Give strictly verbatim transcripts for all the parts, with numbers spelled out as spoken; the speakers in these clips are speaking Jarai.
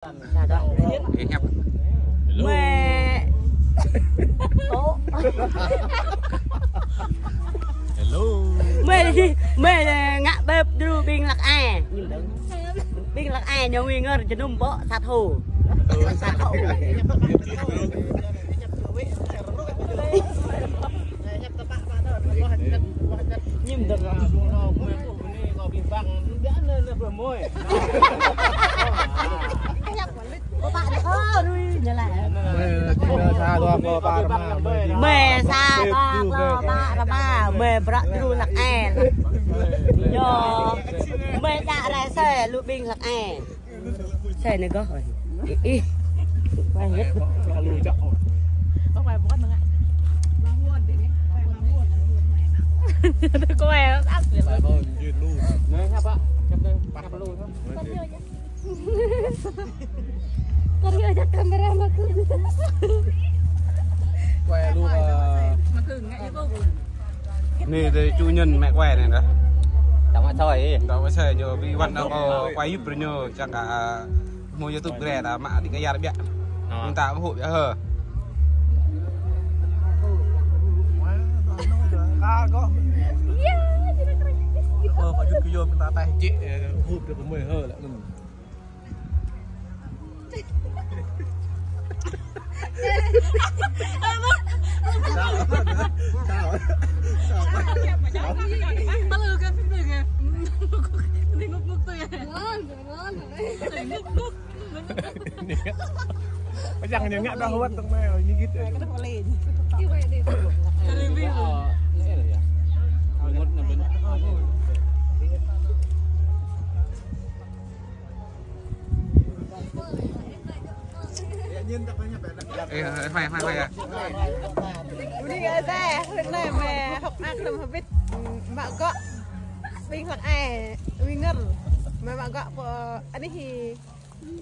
Ê, hiăp. Hello. Mơi. Ô. Hello. Mơi, mơi ngă bếp dru ƀing hlăk ai. Ƀing hlăk ai ñu ngui ngơr jơnum ƀô̆ sat hô. Sat hô. Ñim dơ̆ng. Mơi sa dua klâo pă rơma, mơi sa dua klâo pă rơma, mơi bruă dru hlăk ai. Yơh, mơi djă rai asơi lu ƀing hlăk ai. Asơi anai gơh. Ih, ih. Wah, ngĕt. Kue, ăt. Nè, hiăp, Pak. Hiăp, hiăp lu. Kue lu, ơ. Anai tơ chủ nhân mă kue anai đah. Tơma soi. Tơma soi ñu ƀing wăn nao kơ kue yŭp brơi ñu čang kơ hmâo YouTube gre đah mă đĭ kơ yar biă. Ơ. Mơta ủng hộ biă hơ. Ơ, kue yŭp kơ yŭp mơta taih jĕ, ơ, ủng hộ biă kơ mơi hơ lă. Pơjăng ñu ngă đah wơ̆t tơ̆ng anai, ñu git. Ê, hoài, hoài, hoài à. Ƀing ơi, hrơi anai mơi hơ̆k mơak hrŏm hơbĭt, mă gŏ ƀing hlăk ai, ƀing ngơr, mơi mă gŏ pơ anih hĭ,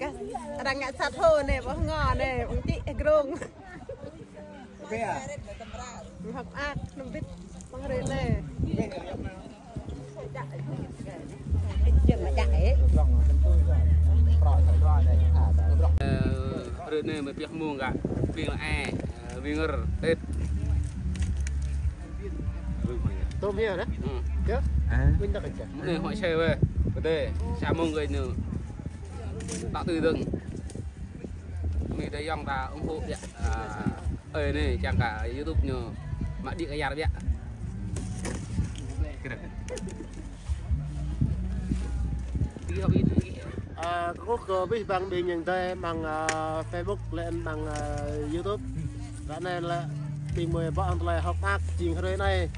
gah arăng ngă sat hô anai, ƀô̆ hơngŏ anai, ƀing čĭ ih grông. Hơ̆k mơak hrŏm hơbĭt, mơ̆ng hrơi anai. Ơ, hrơi anai mơi pioh mơ̆ng gah ƀing ai, ơ, ƀing ngơr tết. Tôm heo đah? Ư. Čơ? Ơ. Ƀing ta kơ čơ. Anai hŏk share weh. Pơdai. Sa mơ̆ng gah anai. Tŏ tui dơ̆ng. Mơi dơi yŏng ta ủng hộ biă. Ơ, anai čang kơ YouTube ñu mă đĭ kơ yar biă. Ơ, kơkuh kơ abih bang ƀing ayŏng adơi amăng, ơ, Facebook lĕ amăng, ơ, YouTube. Ră anai lĕ ƀing mơi ƀơ̆ng tơlơi hơ̆k mơak jing hrơi anai. Ơi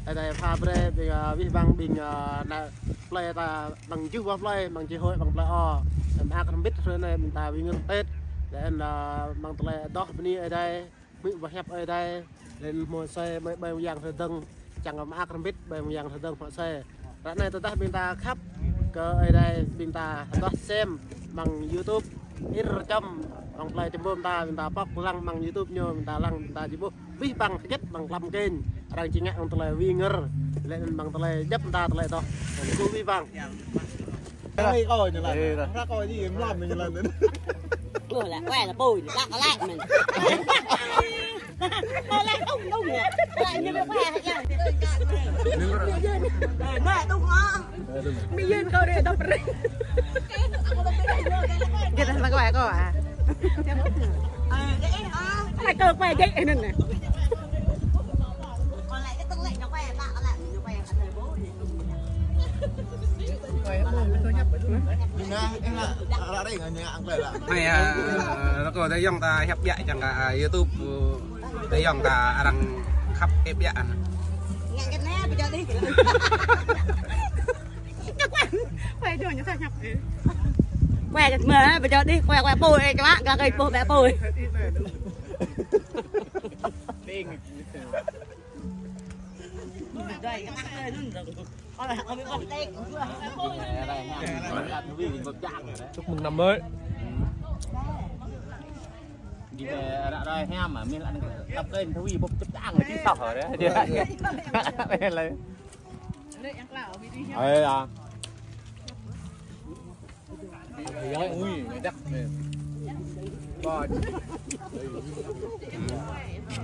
Adai pha brơi ƀing, ơ, abih bang ƀing, ơ, ană plơi ta amăng juh boh plơi, amăng čih hôi, amăng plơi O. Mơak hrŏm hơbĭt hrơi anai ƀing ta ƀing ngơr tết. Lĕ, ơ, amăng tơlơi adoh bơni Ơi Adai. Mơi ƀuh hiăp Ơi Adai, lĕ hmâo asơi mơi ƀơi mơyang hơdơ̆ng, čang kơ mơak hrŏm hơbĭt ƀơi mơyang hơdơ̆ng hmâo asơi. Ră anai tơdah ƀing ta khăp kơ Ơi Adai, ƀing ta hơduah sem amăng YouTube, ir čăm amăng plơi čơmbôm ta, ƀing ta pŏk lăng amăng YouTube ñu, ƀing ta lăng, ƀing ta či ƀuh abih bang hơget amăng klăm kênh, arăng či ngă amăng tơlơi wĭ ngơr, lĕ amăng tơlơi djŏp mơta tơlơi adoh. Kơ abih bang. Ê, kơ ñu lăng. Ê, kơ. Ră kơ ñu lăng. Ơ, lĕ, kue lĕ pui, lă kơ lĕ mơ̆n. Kơ lĕ đung đung lĕ. Kơ lĕ ñu lĕ kue lĕ. Ê, nè, đung hă. Mi yơn kơ rê đập rê. Gĭt lă kue kơ à. Ê, ê, ê, hă. Kơ lĕ kơ kue djai ê năn nè. Kơ lĕ kơ tơ̆ng lĕ ñu kue, lă kơ lĕ ñu kue. Anai, ơ, ră kơ adơi ayŏng ta hiăp biă čang kơ, ơ, YouTube, ơ, adơi ayŏng ta arăng khăp ĕp biă anŭn. Kue kơ mơi, ƀu djơ̆ đih, kue, kue pui, ĕp čơwă, gah kơi pui, ĕp pui. Chúc mừng năm mới. Đi về ră ruai hiam mà, mơi lăng tăp kênh thui bôk čơp čang, či soh rồi đấy. Ơi à. Ơi, ui, đắt nè.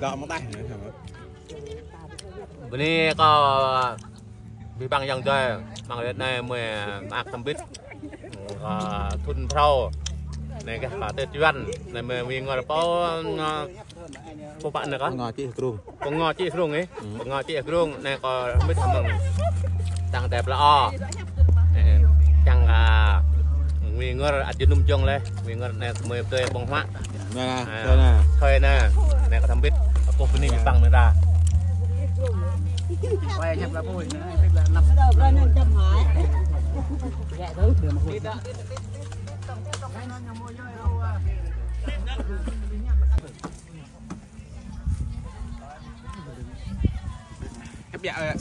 Đọ mơ̆ tah. Bơni kơ abih bang ayŏng adơi, mơ̆ng rơnai mơ̆ mơak tơmbit. Ơ, thun phrâo. Anai gah pă Tết Yuan, anai mơ̆ wing ngor pô, ơ, pô pă anai kơ? Pơngô čih krung. Pơngô čih krung, ơ? Hmm. Pơngô čih krung, anai kơ tơmbit hăng mơ̆ng. Tăng tep la o. Ơ, čang kơ wing ngor ăt jơnum jong leh, wing ngor anai mơ̆ tui pơng hua. Nè, nè, ơ, nè, nè. Thoi nè. Nè, kơ tơmbit. Akŏ bơni abih bang mơ̆ ta. Hep biă, ơ.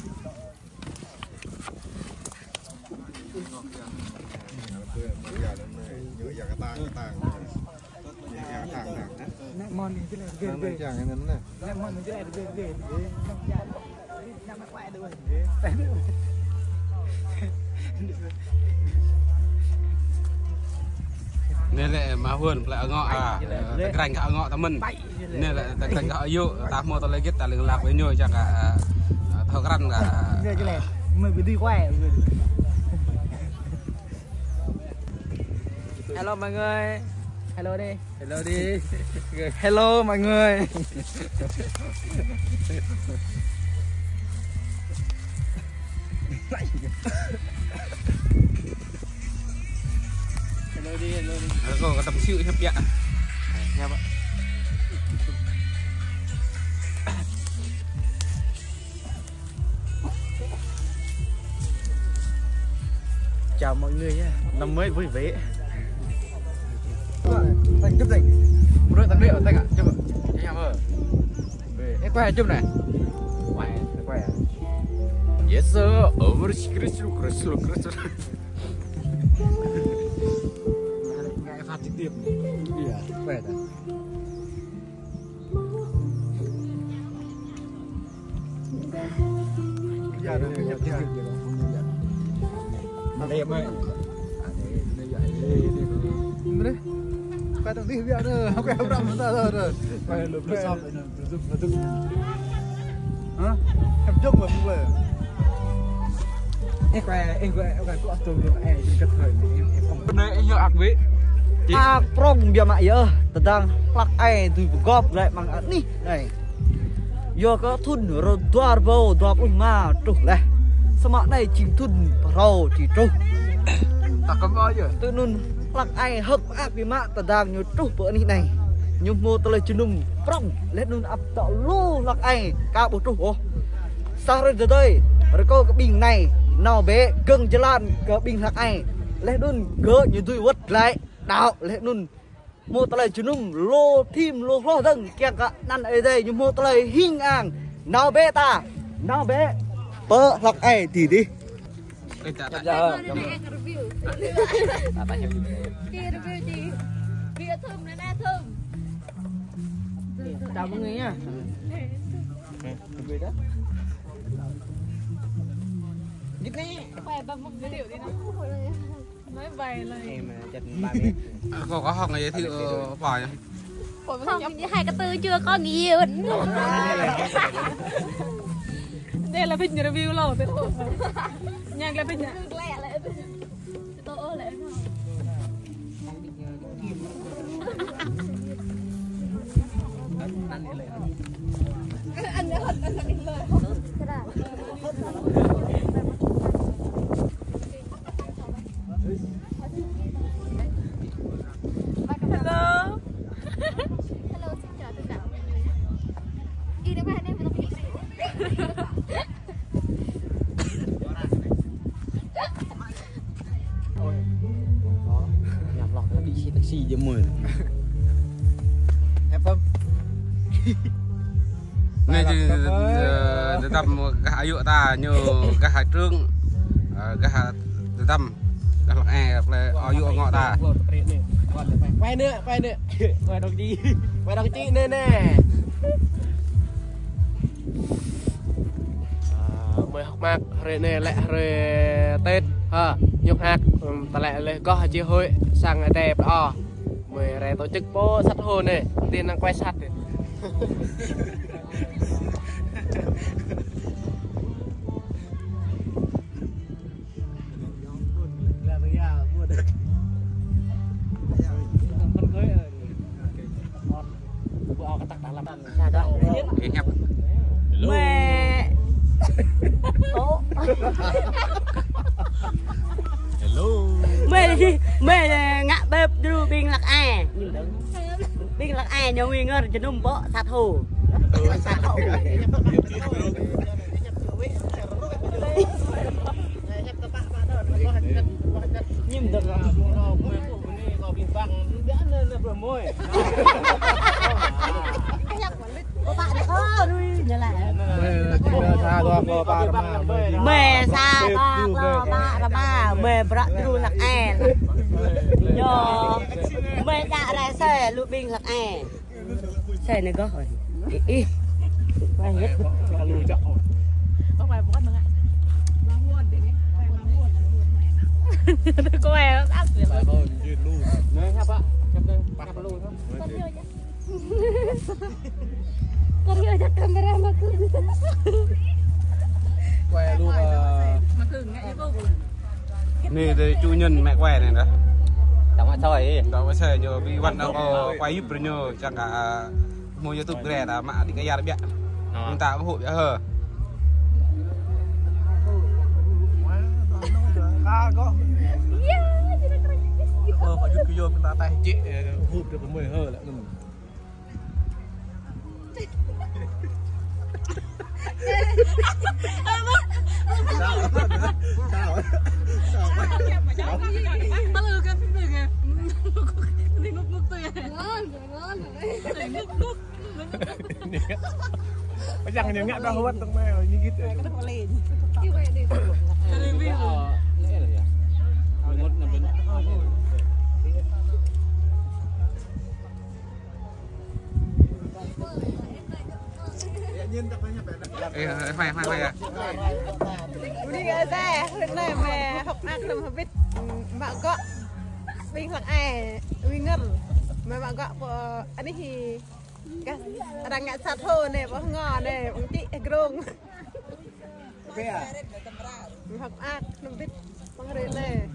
Anai lĕ mă hŭn plei ngŏ, a, tơkreng kơ ngŏ tơmĕn. Anai lĕ tơkreng kơ ayŭ, ta hmâo tơlơi git, ta lăng lăp wai ñu čang kơ, a, a, thâo krăn kơ. Hello mọi người. Hello đi. Hello đi. Hello mọi người. Hello đi, hello đi. Hello, kơ tơm siu hiăp biă. Hiăp biă. Chào mọi người nhé, năm mới vui vẻ. Thành, chụp thành. Bro, thành đi, thành ạ, chụp. Anh em ơi. Ê, quay chụp này. Quay, quay à? Yes sir. Over, ngại phát trực tiếp. Đi à? Quay à? Bre, kơ tơ̆ng dih biă nơ, kơ hơp răm mơta tơ. Hă? Hep jŏk mơ̆ mơ̆. Ê, kơ, ê, kơ, kơ, kơ, ê, kơ, kơ, ê, ê, kơ. Anai, ê, yơh, ak wĭ. Ak prŏng biă mă yơh, tơdang hlăk ai dưi pơgop glaĭ mơ̆ng anih anai. Yua kơ thun rơdua rơbâo dua pluh rơma truh laih. Samơ̆ anai jing thun phrâo či truh. Tơ anŭn hlăk ai hơ̆k mơak biă mă tơdang ñu truh pơ anih anai. Ñu hmâo tơlơi jơnum prŏng laih anŭn ăp tŏ lu hlăk ai ka ƀuh truh ôh. Sa hrơi tơdơi, rơkâo kơ ƀing anai nao bĕ gơ̆ng jơlan kơ ƀing hlăk ai. Laih anŭn gơ̆ ñu dưi wơ̆t glaĭ đaŏ laih anŭn. Hmâo tơlơi jơnum lu thim lu hloh dơ̆ng kiăng kơ anăn Ơi Adai ñu hmâo tơlơi hing ang. Nao bĕ ta, nao bĕ pơ hlăk ai ti dih. Ê, chả, chả. Či review či. Ƀiă thum, nana thum. Chào mọi người nha. Git nè. Quay bằng một giới thiệu đi nào. Nói bài là em, à, chặt ba mét. À, cô có học giới thiệu, ờ, bài không? Không, hai cái từ chưa có nghĩa. Đây là Bình review lâu rồi. Nhạc là Bình ạ. Hello. Hello, xin chào tất cả mọi người. Đi ra ngoài đây mà không bị rượu. Nhắm lòng nó đi xe taxi chứ mười. Em Phong. Anai či, ơ, tơdăm gah ayŏng ta, ñu gah hơtrưng, ơ, gah tơdăm, gah hlăk ai, plei ayŏng ngŏ ta. Quay nữa, quay nữa. Quay đồng chí. Quay đồng chí nè nè. Ơ, mơi hơ̆k mơak, hrơi anai lĕ hrơi Tết, ha, ñu hơ̆k, ưm, ta lĕ lĕ gah či hơi sang ai tep, ơ. Mơi rai tổ chức pô sat hô anai, tin năng quay sat anai. Hello. Mơi. Ô. Hello. Mơi, mơi ngă bơp dru ƀing Lăk Ai. Ƀing Lăk Ai ñu ngui ngor jơnum ƀô̆ sat hô. Sat hô. Mơi sa ta kơ pă rơma, mơi bruă dru Lăk Ai. Ñu, mơi djă rai asơi lu ƀing Lăk Ai. Asơi anai gơh ơi. Ih, ih. Wah, yet. Kue, asli. Anai, siapa? Siapa? Siapa lu? Kau ajak kamera mă kơ. Quay luôn, ờ. Anai, tơ chủ nhân mă quay anai đah. Tao mă soi. Tao mă soi ñu, ƀing wăn kơ quay yŭp brơi ñu, čang kơ, mơi YouTube ƀrĕ ta mă đĭ kơ yar biă. Minta ủng hộ biă hơ. Ơ, kơ yŭp kơ yŭp ta tah čih, ủng hộ kơ mơi hơ lĕ. Pơjăng ñu ngă đah wơ̆t tơ̆ng mơi, ñu git. Ê, khoe, khoe, khoe. Bơni kơ Ơi Adai, hrơi anai mơi hơ̆k mơak lăm hơbĭt, mă gŏ ƀing Lăk Ai, wing ngơr. Mơi mă gŏ pơ anih hĭ, gah arăng ngă sat hô anai, ƀô̆ ngŏ anai, ƀơ̆ng čĭ hơgrông. Mơi hơ̆k mơak lăm hơbĭt, păng hrơi anai.